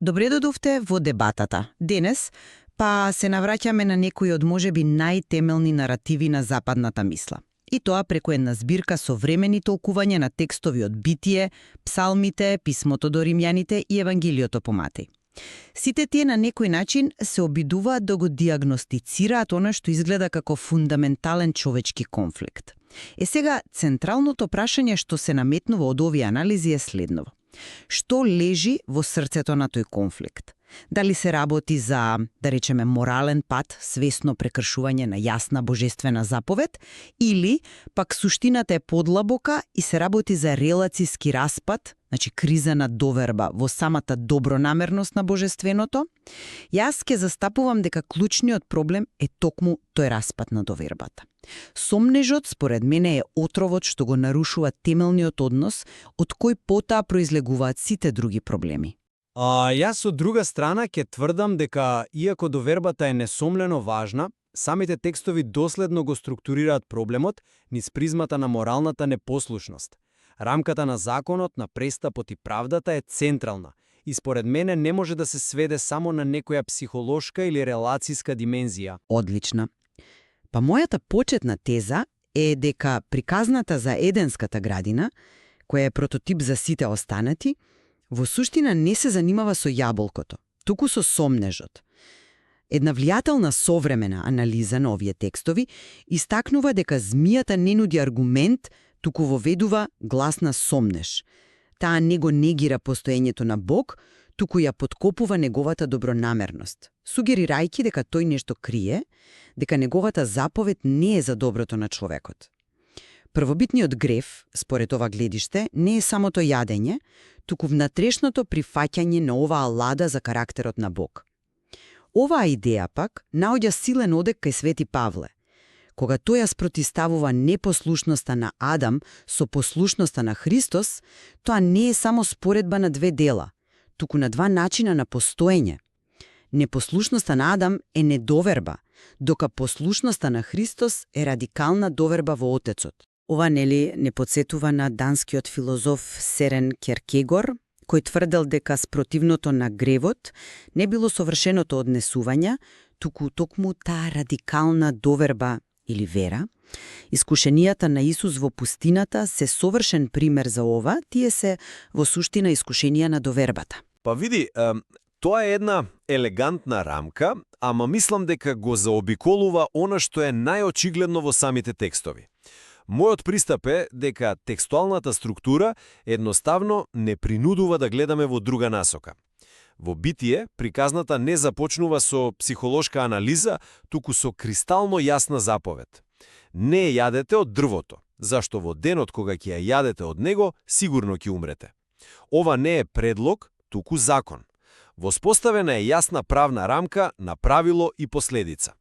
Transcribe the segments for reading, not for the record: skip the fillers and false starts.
Добре додовте во дебатата. Денес, се навраќаме на некои од можеби најтемелни наративи на западната мисла. И тоа преку една збирка современи толкувања на текстови од Битие, Псалмите, Писмото до Римјаните и Евангелието по Матеј. Сите тие на некој начин се обидуваат да го диагностицираат она што изгледа како фундаментален човечки конфликт. Сега, централното прашање што се наметнува од овие анализи е следново. Што лежи во срцето на тој конфликт? Дали се работи за, да речеме, морален пат, свесно прекршување на јасна божествена заповед, или пак суштината е подлабока и се работи за релацијски распад, значи криза на доверба во самата добронамерност на божественото? Јас ќе застапувам дека клучниот проблем е токму тој распад на довербата. Сомнежот, според мене, е отровот што го нарушува темелниот однос, од кој потоа произлегуваат сите други проблеми. Јас од друга страна ќе тврдам дека, иако довербата е несомнено важна, самите текстови доследно го структурираат проблемот низ призмата на моралната непослушност. Рамката на законот, на престапот и правдата е централна и според мене не може да се сведе само на некоја психолошка или релацијска димензија. Одлична. Мојата почетна теза е дека приказната за Еденската градина, која е прототип за сите останати, во суштина не се занимава со јаболкото, туку со сомнежот. Една влијателна современа анализа на овие текстови истакнува дека змијата не нуди аргумент, туку воведува гласна сомнеж. Таа не го негира постоењето на Бог, туку ја подкопува неговата добронамерност, сугерирајќи дека тој нешто крие, дека неговата заповед не е за доброто на човекот. Првобитниот греф, според ова гледиште, не е самото јадење, туку внатрешното прифаќање на оваа лада за карактерот на Бог. Оваа идеја пак наоѓа силен одек кај Свети Павле. Кога тој ја спротиставува непослушноста на Адам со послушноста на Христос, тоа не е само споредба на две дела, туку на два начина на постоење. Непослушноста на Адам е недоверба, дока послушноста на Христос е радикална доверба во Отецот. Ова не подсетува на данскиот филозоф Серен Кierkegaard, кој тврдел дека спротивното на гревот не било совршеното однесување, туку токму таа радикална доверба или вера. Искушенијата на Исус во пустината се совршен пример за ова, тие се во суштина искушенија на довербата. Види, тоа е една елегантна рамка, ама мислам дека го заобиколува она што е најочигледно во самите текстови. Мојот пристап е дека текстуалната структура едноставно не принудува да гледаме во друга насока. Во Битие, приказната не започнува со психолошка анализа, туку со кристално јасна заповед. Не јадете од дрвото, зашто во денот кога ќе ја јадете од него, сигурно ќе умрете. Ова не е предлог, туку закон. Воспоставена е јасна правна рамка на правило и последица.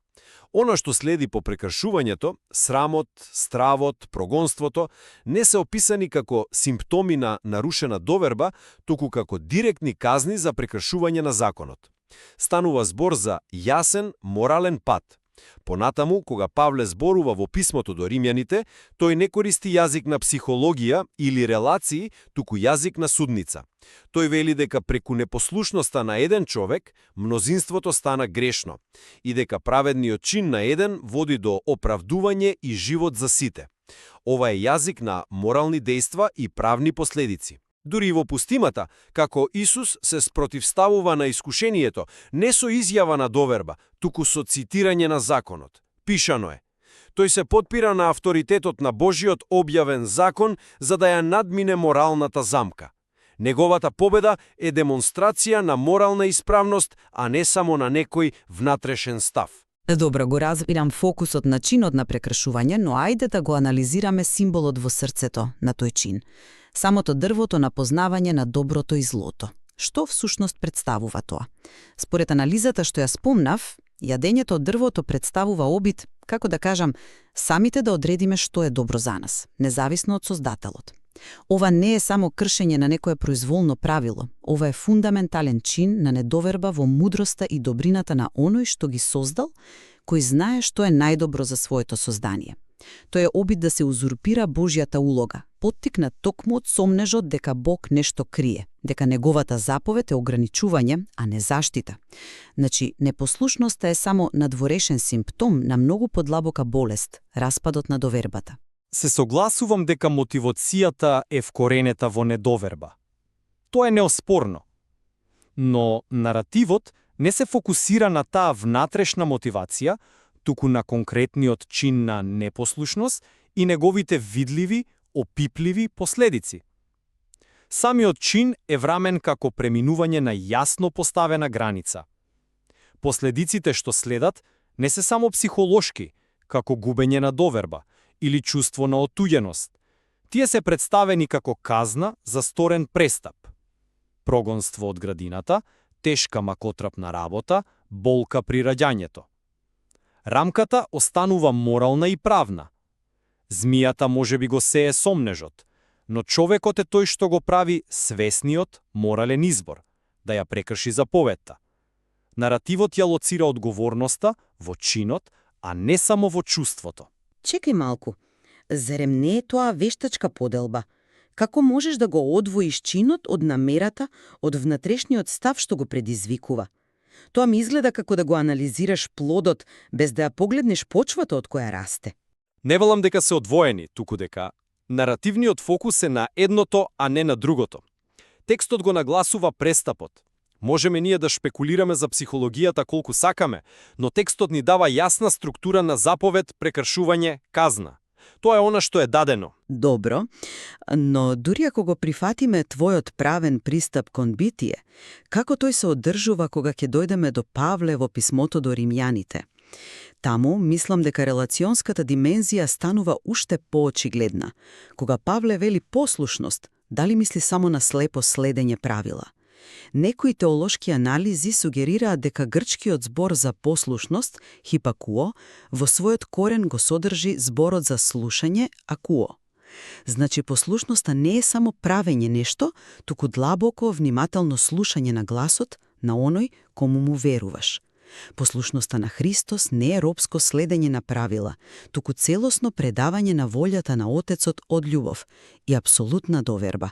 Оно што следи по прекршувањето, срамот, стравот, прогонството, не се описани како симптоми на нарушена доверба, туку како директни казни за прекршување на законот. Станува збор за јасен морален пат. Понатаму, кога Павле зборува во писмото до Римјаните, тој не користи јазик на психологија или релации, туку јазик на судница. Тој вели дека преку непослушноста на еден човек, мнозинството стана грешно и дека праведниот чин на еден води до оправдување и живот за сите. Ова е јазик на морални дејства и правни последици. Дури и во пустимата, како Исус се спротивставува на искушението, не со изјава на доверба, туку со цитирање на законот. Пишано е: тој се потпира на авторитетот на Божиот објавен закон за да ја надмине моралната замка. Неговата победа е демонстрација на морална исправност, а не само на некој внатрешен став. Добро, го разбирам фокусот на чинот на прекршување, но ајде да го анализираме символот во срцето на тој чин. Самото дрвото на познавање на доброто и злото. Што всушност представува тоа? Според анализата што ја спомнав, јадењето од дрвото представува обид, како да кажам, самите да одредиме што е добро за нас, независно од Создателот. Ова не е само кршење на некое произволно правило, ова е фундаментален чин на недоверба во мудроста и добрината на оној што ги создал, кој знае што е најдобро за своето создание. Тој е обид да се узурпира Божјата улога, поттикнат токму од сомнежот дека Бог нешто крие, дека неговата заповед е ограничување, а не заштита. Значи, непослушноста е само надворешен симптом на многу подлабока болест, распадот на довербата. Се согласувам дека мотивацијата е вкоренета во недоверба. Тоа е неоспорно. Но наративот не се фокусира на таа внатрешна мотивација, туку на конкретниот чин на непослушност и неговите видливи, опипливи последици. Самиот чин е врамен како преминување на јасно поставена граница. Последиците што следат не се само психолошки, како губење на доверба или чувство на отуѓеност. Тие се представени како казна за сторен престап. Прогонство од градината, тешка макотрапна работа, болка при раѓањето. Рамката останува морална и правна. Змијата можеби го сее сомнежот, но човекот е тој што го прави свесниот морален избор, да ја прекрши заповедта. Наративот ја лоцира одговорноста во чинот, а не само во чувството. Чекај малку. Зарем не е тоа вештачка поделба? Како можеш да го одвоиш чинот од намерата, од внатрешниот став што го предизвикува? Тоа ми изгледа како да го анализираш плодот, без да ја погледнеш почвата од која расте. Не велам дека се одвоени, туку дека наративниот фокус е на едното, а не на другото. Текстот го нагласува престапот. Можеме ние да шпекулираме за психологијата колку сакаме, но текстот ни дава јасна структура на заповед, прекршување, казна. Тоа е она што е дадено. Добро, но дури ако го прифатиме твојот правен пристап кон битие, како тој се одржува кога ќе дојдеме до Павле во писмото до римјаните? Таму, мислам дека релационската димензија станува уште поочигледна. Кога Павле вели послушност, дали мисли само на слепо следење правила? Некои теолошки анализи сугерираат дека грчкиот збор за послушност, хипакуо, во својот корен го содржи зборот за слушање, акуо. Значи, послушноста не е само правење нешто, туку длабоко, внимателно слушање на гласот на оној кому му веруваш. Послушноста на Христос не е робско следење на правила, туку целосно предавање на волјата на Отецот од љубов и апсолутна доверба.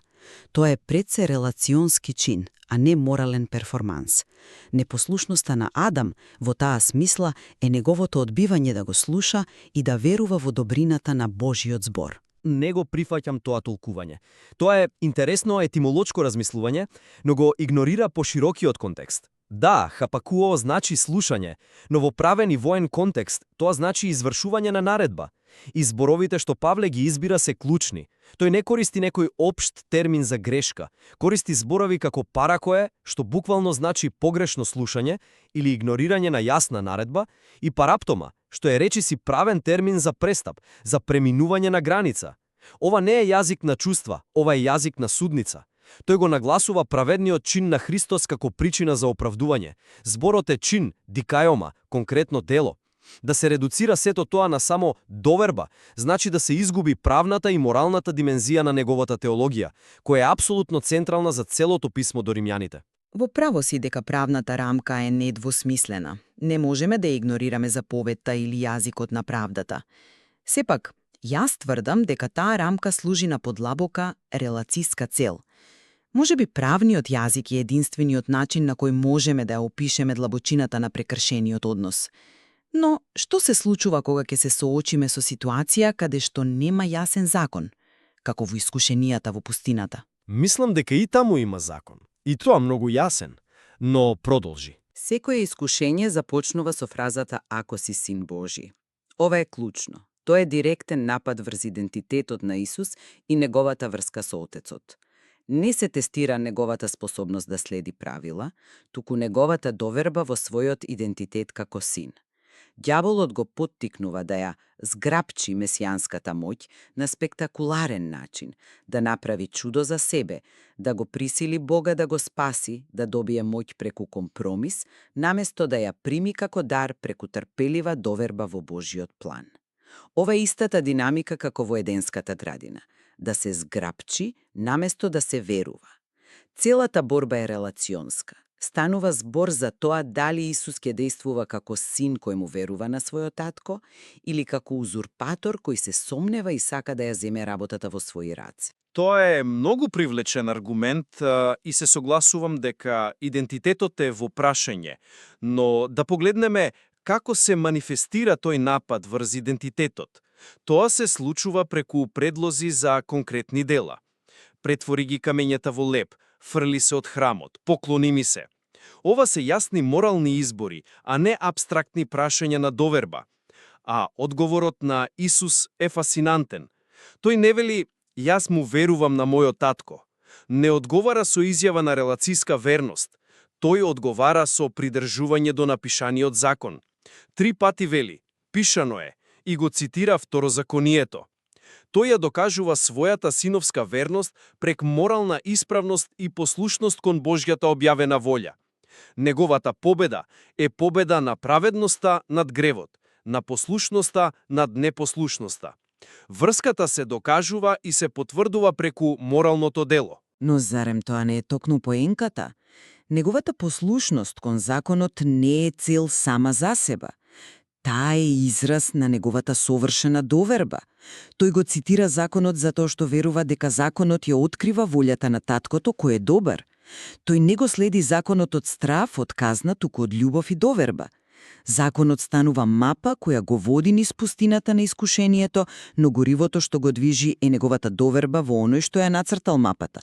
Тоа е пред се релационски чин, а не морален перформанс. Непослушноста на Адам во таа смисла е неговото одбивање да го слуша и да верува во добрината на Божиот збор. Не го прифаќам тоа толкување. Тоа е интересно етимолочко размислување, но го игнорира поширокиот контекст. Да, хапакуо значи слушање, но во правен и воен контекст тоа значи извршување на наредба. И зборовите што Павле ги избира се клучни. Тој не користи некој општ термин за грешка. Користи зборови како паракое, што буквално значи погрешно слушање или игнорирање на јасна наредба, и параптома, што е речиси правен термин за престап, за преминување на граница. Ова не е јазик на чувства, ова е јазик на судница. Тој го нагласува праведниот чин на Христос како причина за оправдување. Зборот е чин, дикајома, конкретно дело. Да се редуцира сето тоа на само доверба, значи да се изгуби правната и моралната димензија на неговата теологија, која е апсолутно централна за целото писмо до римјаните. Во право си дека правната рамка е недвосмислена. Не можеме да игнорираме заповедта или јазикот на правдата. Сепак, јас тврдам дека таа рамка служи на подлабока релациска цел. Можеби правниот јазик е единствениот начин на кој можеме да ја опишеме длабочината на прекршениот однос. Но, што се случува кога ќе се соочиме со ситуација каде што нема јасен закон, како во искушенијата во пустината? Мислам дека и таму има закон. И тоа многу јасен. Но продолжи. Секое искушение започнува со фразата «Ако си син Божи». Ова е клучно. Тоа е директен напад врз идентитетот на Исус и неговата врска со Отецот. Не се тестира неговата способност да следи правила, туку неговата доверба во својот идентитет како син. Ѓаволот го поттикнува да ја зграпчи месијанската моќ на спектакуларен начин, да направи чудо за себе, да го присили Бога да го спаси, да добие моќ преку компромис, наместо да ја прими како дар преку трпелива доверба во Божиот план. Ова е истата динамика како во Еденската градина, да се зграпчи наместо да се верува. Целата борба е релационска. станува збор за тоа дали Исус ќе действува како син кој му верува на својот татко или како узурпатор кој се сомнева и сака да ја земе работата во своји раце. Тоа е многу привлечен аргумент и се согласувам дека идентитетот е во прашање, но да погледнеме како се манифестира тој напад врз идентитетот. Тоа се случува преку предлози за конкретни дела. Претвори ги камењата во леб, фрли се од храмот, поклони ми се. Ова се јасни морални избори, а не абстрактни прашања на доверба. А одговорот на Исус е фасинантен. Тој не вели «Јас му верувам на мојот татко». Не одговара со изјава на релацијска верност. Тој одговара со придржување до напишаниот закон. 3 пати вели «Пишано е» и го цитира Второзаконието. Тој ја докажува својата синовска верност прек морална исправност и послушност кон Божјата објавена волја. Неговата победа е победа на праведноста над гревот, на послушноста над непослушноста. Врската се докажува и се потврдува преку моралното дело. Но зарем тоа не е токму поенката? Неговата послушност кон законот не е цел сама за себе. Таа е израз на неговата совршена доверба. Тој го цитира законот затоа што верува дека законот ја открива волјата на таткото кој е добар. Тој не го следи законот од страв, од казна, туку од љубов и доверба. Законот станува мапа која го води низ пустината на искушението, но горивото што го движи е неговата доверба во оној што ја нацртал мапата.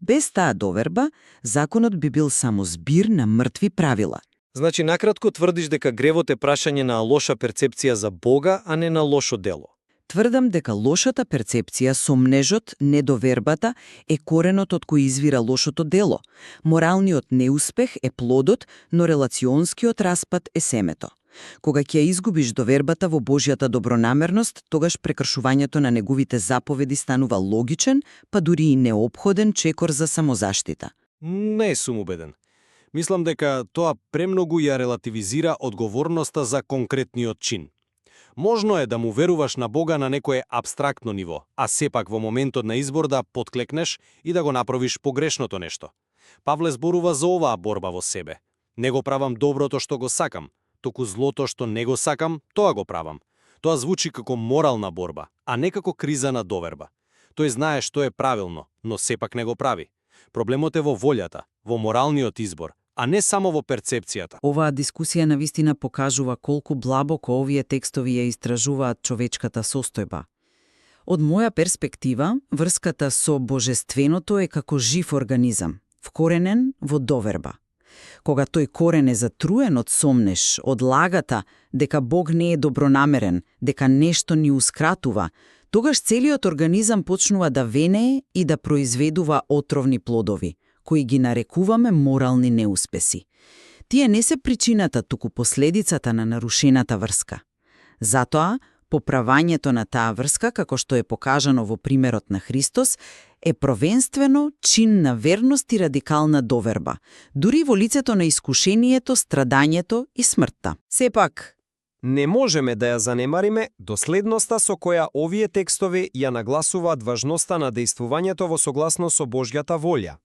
Без таа доверба, законот би бил само збир на мртви правила. Значи, накратко тврдиш дека гревот е прашање на лоша перцепција за Бога, а не на лошо дело. Тврдам дека лошата перцепција, сомнежот, недовербата е коренот од кој извира лошото дело. Моралниот неуспех е плодот, но релационскиот распад е семето. Кога ќе изгубиш довербата во Божјата добронамерност, тогаш прекршувањето на неговите заповеди станува логичен, па дури и неопходен чекор за самозаштита. Не сум убеден. Мислам дека тоа премногу ја релативизира одговорноста за конкретниот чин. Можно е да му веруваш на Бога на некое абстрактно ниво, а сепак во моментот на избор да потклекнеш и да го направиш погрешното нешто. Павле зборува за оваа борба во себе. Не го правам доброто што го сакам, туку злото што не го сакам, тоа го правам. Тоа звучи како морална борба, а не како криза на доверба. Тој знае што е правилно, но сепак не го прави. Проблемот е во волјата, во моралниот избор, а не само во перцепцијата. Оваа дискусија навистина покажува колку длабоко овие текстови ја истражуваат човечката состојба. Од моја перспектива, врската со божественото е како жив организам, вкоренен во доверба. Кога тој корен е затруен од сомнеш, од лагата дека Бог не е добронамерен, дека нешто ниускратува, тогаш целиот организам почнува да венее и да произведува отровни плодови, кои ги нарекуваме морални неуспеси. Тие не се причината, туку последицата на нарушената врска. Затоа, поправањето на таа врска, како што е покажано во примерот на Христос, е провенствено чин на верност и радикална доверба, дури во лицето на искушението, страдањето и смртта. Сепак, Не можеме да ја занемариме доследноста со која овие текстови ја нагласуваат важноста на действувањето во согласно со Божјата волја.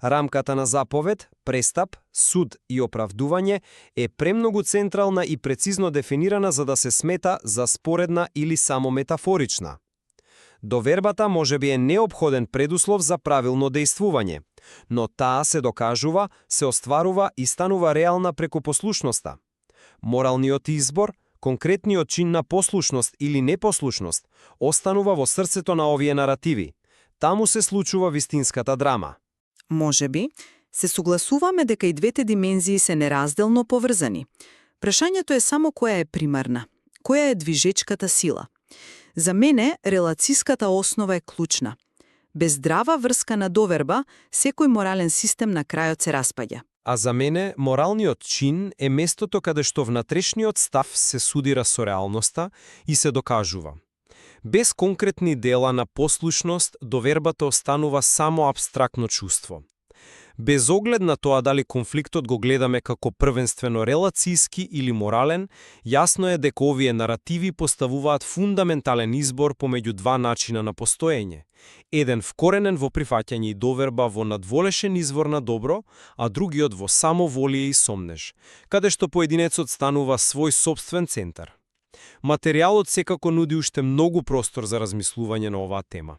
Рамката на заповед, престап, суд и оправдување е премногу централна и прецизно дефинирана за да се смета за споредна или само метафорична. Довербата можеби е неопходен предуслов за правилно действување, но таа се докажува, се остварува и станува реална преку послушноста. Моралниот избор, конкретниот чин на послушност или непослушност, останува во срцето на овие наративи. Таму се случува вистинската драма. Можеби, се согласуваме дека и двете димензии се неразделно поврзани. Прашањето е само која е примарна, која е движечката сила. За мене, релацијската основа е клучна. Без здрава врска на доверба, секој морален систем на крајот се распаѓа. А за мене, моралниот чин е местото каде што внатрешниот став се судира со реалноста и се докажува. Без конкретни дела на послушност, довербата останува само абстрактно чувство. Без оглед на тоа дали конфликтот го гледаме како првенствено релацијски или морален, јасно е дека овие наративи поставуваат фундаментален избор помеѓу два начина на постоење. Еден вкоренен во прифаќање и доверба во надволешен извор на добро, а другиот во самоволие и сомнеж, каде што поединецот станува свој сопствен центар. Материјалот секако нуди уште многу простор за размислување на оваа тема.